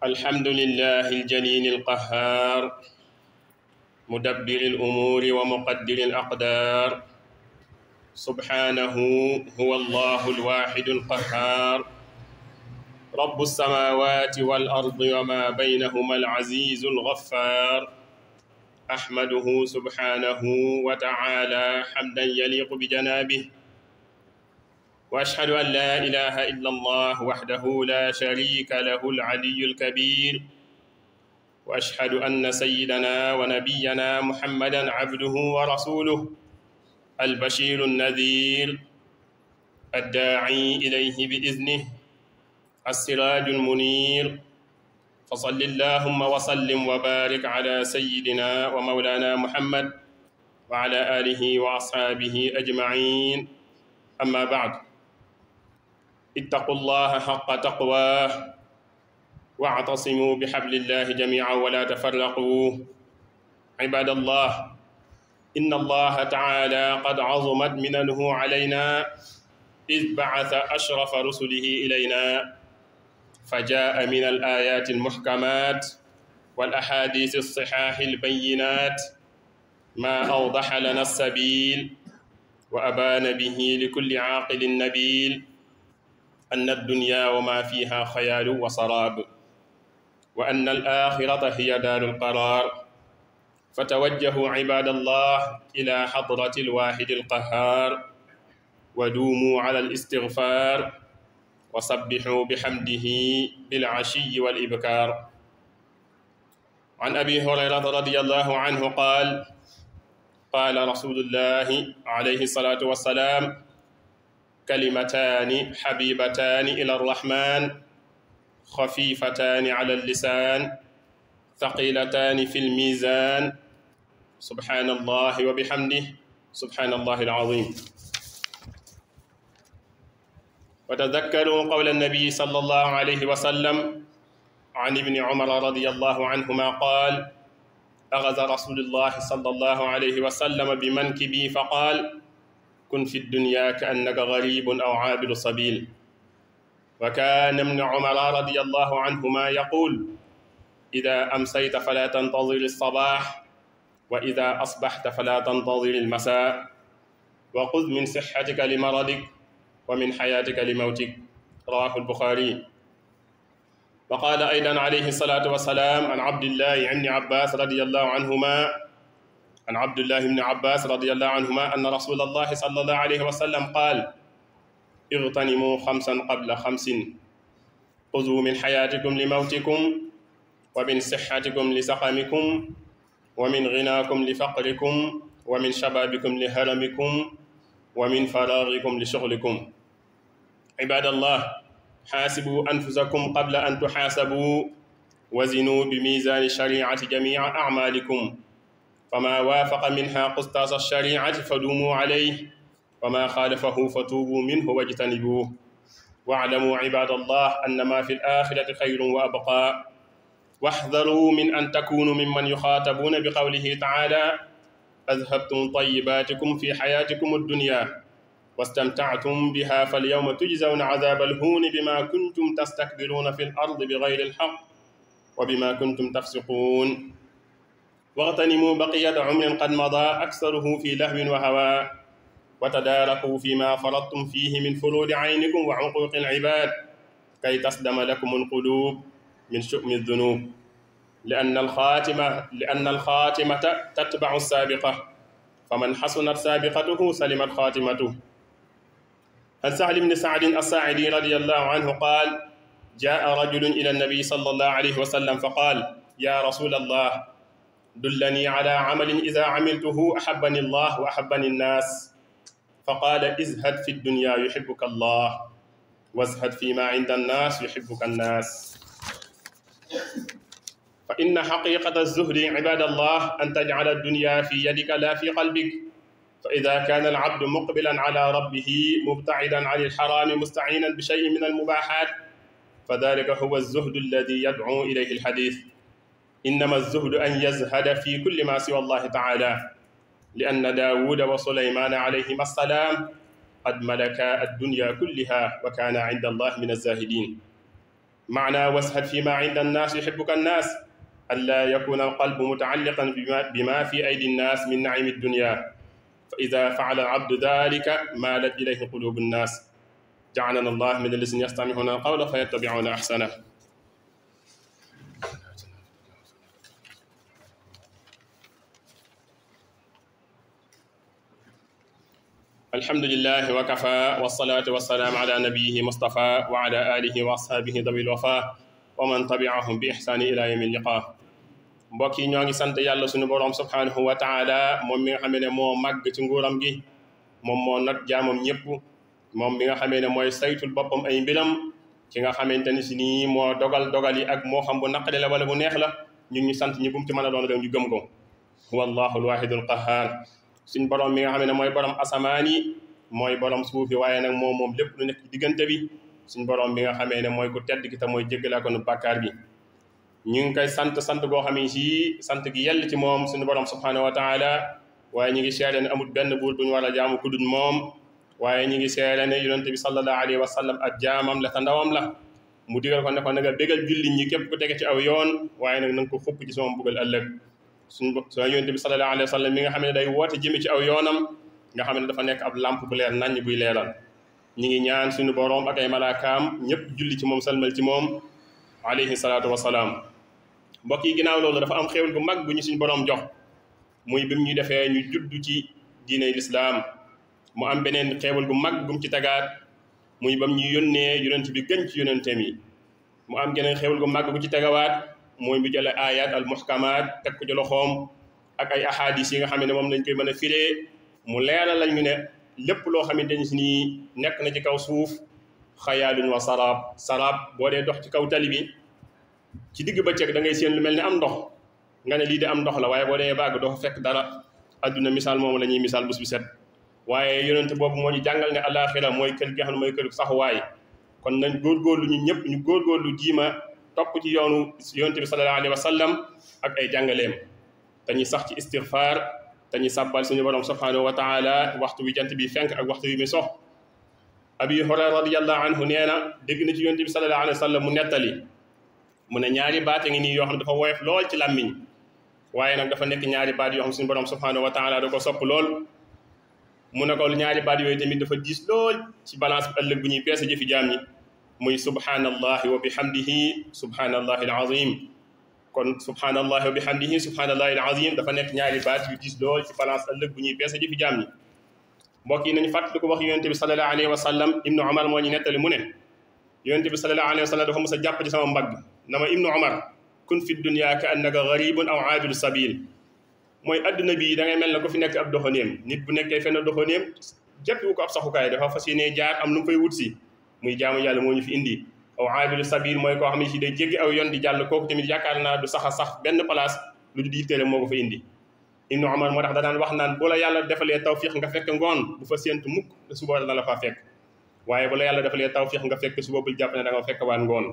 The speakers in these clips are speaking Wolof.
الحمد لله الجليل القهار مدبر الأمور ومقدر الأقدار سبحانه هو الله الواحد القهار رب السماوات والأرض وما بينهما العزيز الغفار أحمده سبحانه وتعالى حمدا يليق بجنابه وأشهد أن لا إله إلا الله وحده لا شريك له العلي الكبير وأشهد أن سيدنا ونبينا محمدا عبده ورسوله البشير النذير الداعي إليه بإذنه السراج المنير فصل اللهم وسلم وبارك على سيدنا ومولانا محمد وعلى آله وأصحابه أجمعين أما بعد اتقوا الله حق تقواه واعتصموا بحبل الله جميعا ولا تفرقوا عباد الله إن الله تعالى قد عظمت مننه علينا إذ بعث أشرف رسله إلينا فجاء من الآيات المحكمات والأحاديث الصحاح البينات ما أوضح لنا السبيل وأبان به لكل عاقل نبيل أن الدنيا وما فيها خيال وسراب وأن الآخرة هي دار القرار فتوجهوا عباد الله إلى حضرة الواحد القهار ودوموا على الاستغفار وسبحوا بحمده بالعشي والإبكار عن أبي هريرة رضي الله عنه قال قال رسول الله عليه الصلاة والسلام كلمتان حبيبتان إلى الرحمن خفيفتان على اللسان ثقيلتان في الميزان سبحان الله وبحمده سبحان الله العظيم وتذكروا قول النبي صلى الله عليه وسلم عن ابن عمر رضي الله عنهما قال أخذ رسول الله صلى الله عليه وسلم بمنكبي فقال كن في الدنيا كأنك غريب أو عابر سبيل وكان ابن عمر رضي الله عنهما يقول إذا أمسيت فلا تنتظر الصباح وإذا أصبحت فلا تنتظر المساء وخذ من صحتك لمرضك ومن حياتك لموتك رواه البخاري وقال أيضا عليه الصلاة والسلام عن عبد الله بن عباس رضي الله عنهما أن رسول الله صلى الله عليه وسلم قال اغتنموا خمسا قبل خمس خذوا من حياتكم لموتكم ومن صحتكم لسقمكم ومن غناكم لفقركم ومن شبابكم لهرمكم ومن فراغكم لشغلكم عباد الله حاسبوا أنفسكم قبل أن تحاسبوا وزنوا بميزان الشريعة جميع أعمالكم فما وافق منها قسطاس الشريعة فدوموا عليه وما خالفه فتوبوا منه واجتنبوه واعلموا عباد الله أن ما في الآخرة خير وأبقى واحذروا من أن تكونوا ممن يخاطبون بقوله تعالى أذهبتم طيباتكم في حياتكم الدنيا واستمتعتم بها فاليوم تجزون عذاب الهون بما كنتم تستكبرون في الأرض بغير الحق وبما كنتم تفسقون واغتنموا بقية عمر قد مضى أكثره في لهو وهوى وتداركوا فيما فرطتم فيه من فروض عينكم وعقوق العباد كي تسلم لكم القلوب من شؤم الذنوب لأن الخاتمة تتبع السابقة فمن حسنت سابقته سلمت خاتمته عن سهل بن سعد الساعدي رضي الله عنه قال جاء رجل إلى النبي صلى الله عليه وسلم فقال يا رسول الله دلني على عمل إذا عملته أحبني الله وأحبني الناس فقال ازهد في الدنيا يحبك الله وازهد فيما عند الناس يحبك الناس فإن حقيقة الزهد عباد الله أن تجعل الدنيا في يدك لا في قلبك فإذا كان العبد مقبلا على ربه مبتعدا عن الحرام مستعينا بشيء من المباحات فذلك هو الزهد الذي يدعو إليه الحديث إنما الزهد أن يزهد في كل ما سوى الله تعالى لأن داود وسليمان عليهما السلام قد ملكا الدنيا كلها وكان عند الله من الزاهدين معنى واسهد فيما عند الناس يحبك الناس ألا يكون القلب متعلقا بما في أيدي الناس من نعيم الدنيا، فإذا فعل العبد ذلك مالت إليه قلوب الناس. جعلنا الله من الذين يستمعون القول فيتبعون أحسنه. الحمد لله وكفى والصلاة والسلام على نبيه مصطفى وعلى آله وأصحابه ذوي الوفاء ومن تبعهم بإحسان إلى يوم اللقاء. mbokk yi ñoo ngi sant yàlla suñu borom subhanahu wa taala moom mi nga xamee ne moo màgg ci nguuram gi, moom moo not jaamam ñëpp, moom mi nga xamee ne mooy saytul boppam ay mbiram, ci nga xamante ni si nii moo dogal yi ak moo xam bu naqari la wala bu neex la, ñun ñu sant ñi bu mu ci mën a doon rek ñu gëm ko. huwa allahu alwahidul qahhar, suñ borom mi nga xam ne mooy borom asamaan yi mooy borom suuf yi, waaye nag moom lépp lu nekk ci diggante bi, suñ borom bi nga xamee ne mooy ku tedd gi te mooy jéggalaa ko nu bàkkaar bi. ñu ngi koy sant goo xam ne si sant gi yell ci moom suñu borom subhanahu wa taala, waaye ñu ngi seede ne amul benn buur bu ñu war a jaamu ku dul moom, waaye ñu ngi seede ne yonent bi sallallahu alayhi wa sallam ak jaamam la te ndawam la. mu digal ko ne ko na nga bégal jullit ñi képp ku tege ci aw yoon, waaye nag na nga ko xupp ci sama mbugal ëllëg. suñu yonent bi sallallahu alayhi wa sallam mi nga xam ne day woote jëme ci aw yoonam, nga xam ne dafa nekk ab lampe bu leer naññ buy leeral. ñi ngi ñaan suñu borom ak ay malaakaam ñëpp julli ci moom salmal ci moom alayhi salaatu wasalaam. mbokk yi ginnaaw loolu dafa am xéewal gu mag bu ñu suñu borom jox, muy bi mu ñu defee ñu judd ci diine lislaam. mu am beneen xéewal gu mag bu mu ci tagaat, muy bam ñu yónnee yonent bi gën ci yonenteem yi. mu am geneen xéewal gu mag bu ci tegawaat, mooy mu jële ayat al muhkamaat teg ko ci loxoom ak ay ahadis yi nga xam ne moom lañ koy mën a firee, mu leeral lañ ñu ne lépp loo xamante ni si nii nekk na ci kaw suuf xayaalun wa saraab boo dee dox ci kaw tali bi ci digg bëccëg da ngay seen lu mel ni am ndox, nga ne lii de am ndox la, waaye boo dee bàgg doo fa fekk dara. adduna misaal moomu la ñuy misaal bés bu set. waaye yonent boobu moo ñu jàngal ne alaxira mooy kër gi nga xam ne mooy kër saxuwaay. kon nañ góorgóorlu ñu ñëpp ñu góorgóorlu jiima topp ci yoonu yonent bi sallallahu alayhi wa sallam ak ay jàngaleem, te ñu sax ci istighfar, te ñu sàbbal suñu borom subhanahu wa taala waxtu wi jant bi fenk ak waxtu wi mi sox. abi hurayra radiyallahu anhu nee na dégg na ci yonent bi sallallahu alayhi wa sallam mu nettali, mu ne ñaari baat ngi nii yoo xam ne dafa woyof lool ci làmmiñ, waaye nag dafa nekk ñaari baat yoo xam suñu borom subhanahu wa taala da ko sopp lool. mu ne ko ñaari baat yooyu tamit dafa diis lool ci balance bi ëllëg bu ñuy peese jëfi jaam ñi, muy subhanallahi wa bihamdihi subhanallahi alazim. kon subhanallahi wa bihamdihi subhanallahi alazim dafa nekk ñaari baat yu diis lool ci balance ëllëg bu ñuy peese jëfi jaam ñi. mbokk yi nañu fàttali ko wax yonent bi sallallahu alayhi wa sallam. ibnu Umar moo ñu nettali mu ne yonent bi sallallahu alayhi wa sallam dafa mos a jàpp ci sama mbagg na ma ibnu Umar kun fi dunya ka annaka garibun aw aabiru sabil, mooy adduna bi da ngay mel ne ko fi nekk ab doxaneem. nit bu nekkee fenn doxaneem jàppiwu ko ab saxukaay, dafa fas yéene jaar am nu mu fay wut si, muy jaamu yàlla moo ñu fi indi. aw aabiru sabil mooy koo xam ne si day jéggi aw yoon di jàll, kooku tamit yaakaar naa du sax a sax benn place lu du yitteel moo ko fa indi. ibnu Umar moo tax da daan wax naan bu la yàlla defalee tawfiq nga fekk ngoon bu fa séentu mukk te suba dana la faa fekk, waaye bu la yàlla defalee tawfiq nga fekk suba bul jàpp ne da nga fekk waan ngoon.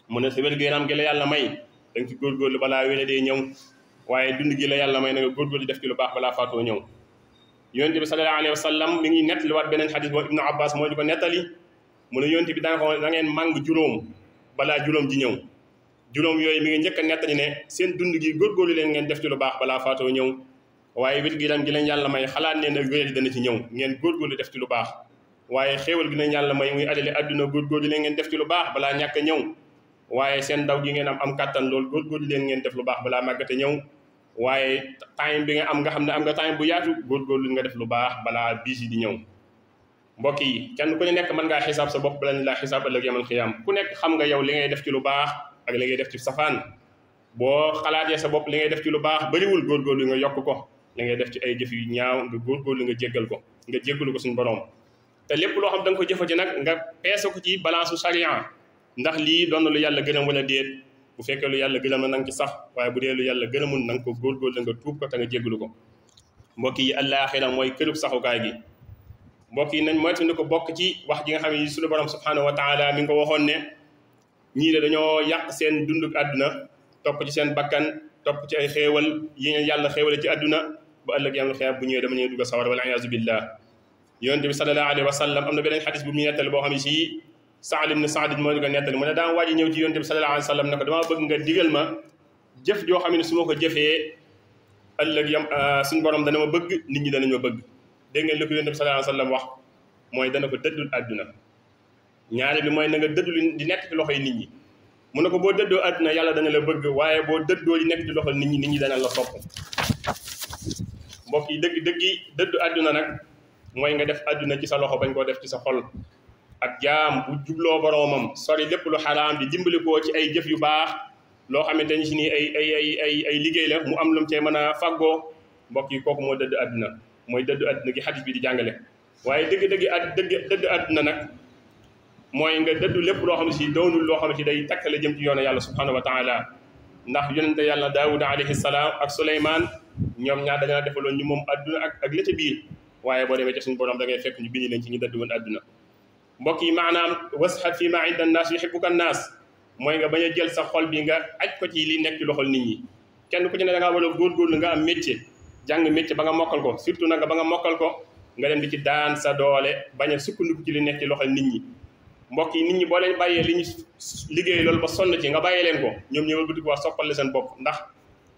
mu ne si wér-gu-yaram gi la yàlla may da nga ci góorgóorlu balaa wéle dee ñëw, waaye dund gi la yàlla may na nga góorgóorlu def ci lu baax balaa faatoo ñëw. yonent bi sallallahu alayhi wa sallam mi ngi nettaliwaat beneen xadis boobu ibnu Abbas moo di ko nettali, mu ne yonent bi daan ko na ngeen màng juróom balaa juróom ji ñëw. juróom yooyu mi ngi njëkk a nettali ne seen dund gi góorgóorlu leen ngeen def ci lu baax balaa faatoo ñëw, waaye wér-gu-yaram gi leen yàlla may xalaat ne nag wér dana ci ñëw, ngeen góorgóorlu def ci lu baax. waaye xéewal gi leen yàlla may muy adale adduna góorgóorlu leen ngeen def ci lu baax balaa ñàkk a ñëw, waaye seen ndaw gi ngeen am kàttan loolu góorgóorlu leen ngeen def lu baax balaa màggate ñëw, waaye time bi nga am nga xam ne am nga time bu yaatu góorgóorlu nga def lu baax balaa biis yi di ñëw. mbokk yi kenn ku ne nekk mën ngaa xisaab sa bopp bala ñu laa xisaab ëllëg yamal xiyaam. ku nekk xam nga yow li ngay def ci lu baax ak li ngay def ci safaan. boo xalaatee sa bopp li ngay def ci lu baax bariwul, góorgóorlu nga yokk ko. li ngay def ci ay jëf yu ñaaw nga góorgóorlu nga jéggal ko, nga jéggalu ko suñu borom. te lépp loo xam da nga ko jëfati nag nga peese ko ci balance sharia, ndax lii doon na lu yàlla gërëm wala déet. bu fekkee lu yàlla gërëm na nga ci sax, waaye bu dee lu yàlla gërëmul na nga ko góorgóorlu nga tuub ko te nga jéggalu ko. mbokk yi àllaaxira mooy kërub saxukaay gi. mbokk yi nañ moytu ni ko bokk ci wax ji nga xam ne suñu borom subhanahu wa taala mi ngi ko waxoon ne ñii de dañoo yàq seen dunduk àdduna topp ci seen bakkan, topp ci ay xéewal yi ngeen yàlla xéewale ci àdduna ba ëllëg yàlla xeex bu ñëwee dama ñëw dugg sawar wala iyaazu billah. yonent bi sallallahu alayhi wa sallam am na beneen xadis bu mu nettali boo xam ne si Saad ibn Saad moo ñu ko nettali mu ne daan waaj ñëw ci yonent bi sallallahu alayhi wa sallam ne ko damaa bëgg nga digal ma jëf joo xam ne su ma ko jëfee ëllëg yam suñu borom dana ma bëgg nit ñi danañ ma bëgg. dégg ngeen li ko yonent bi sallallahu alayhi wa sallam wax mooy dana ko dëddul àdduna. ñaare bi mooy na nga dëddul di nekk ci loxoy nit ñi mu ne ko boo dëddoo àdduna yàlla dana la bëgg waaye boo dëddoo di nekk ci loxol nit ñi dana la sopp. mbokk yi dëddu àdduna nag mooy nga def àdduna ci sa loxo bañ koo def ci sa xol. ak jaam bu jubloo boroomam sori lépp lu xaraam di dimbali koo ci ay jëf yu baax loo xamante ni si nii ay liggéey la mu am lu mu cee mën a fàggoo mbokk yi kooku moo dëdd àdduna mooy dëddu àdduna gi xadis bi di jàngale. waaye dëdd àdduna nag mooy nga dëddu lépp loo xam ne si doonul loo xam ne si day takkale jëm ci yoonu yàlla subhanahu wa taala ndax yonente yàlla daawuda alayhi salaam ak suleymaan ñoom ñaar dañoo defaloon ñu moom àdduna ak la ca biir waaye boo demee ci suñu borom da ngay fekk ñu bindi leen ci ñu dëdd woon àdduna. mbokk yi maanaam wasxat fii maa inda naas yuhibbuka naas mooy nga bañ a jël sa xol bi nga aj ko ci li nekk ci loxol nit ñi kenn ku ci ne da ngaa war a góorgóorlu nga am métier jàng métier ba nga mokkal ko surtout nag ba nga mokkal ko nga dem di ci daan sa doole bañ a sukkandiku ci li nekk ci loxol nit ñi. mbokk yi nit ñi boo leen bàyyee li ñu liggéey loolu ba sonn ci nga bàyyee leen ko ñoom ñëwal buti ko wax soppal seen bopp ndax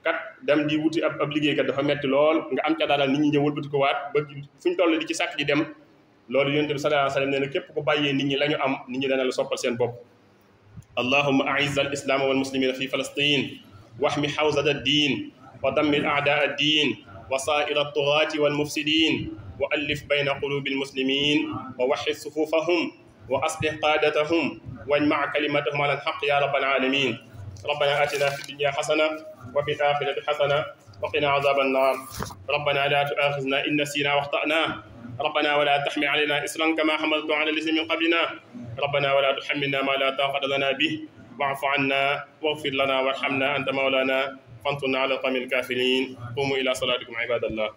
kat dem di wuti ab liggéeykat dafa metti lool nga am ca dara nit ñi ñëwal buti ko waat ba fu ñu toll di ci sàkk di dem loolu yonent bi sallallahu alayhi wa sallam nee na képp ko bàyyee nit ñi la ñu am nit ñi dana la soppal seen bopp. allahumma a'izz al-islaama wal muslimina fi falastin wahmi hawzata ad-din wa dammir a'daa ad-din wa sa'ira at-tughaati wal mufsidin wa allif bayna qulubi al-muslimin wa wahhid sufufahum wa aslih qaadatahum wajma' kalimatahum ala al-haqq ya rabbal alamin. rabbana atina fid dunya hasana wa fil akhirati hasana wa qina adhaban nar. rabbana la tu'akhidhna in nasina wa akhta'na ربنا ولا تحمل علينا إصرا كما حملته على الذين من قبلنا ربنا ولا تحملنا ما لا طاقة لنا به واعف عنا واغفر لنا وارحمنا أنت مولانا فانصرنا على القوم الكافرين قوموا إلى صلاتكم عباد الله.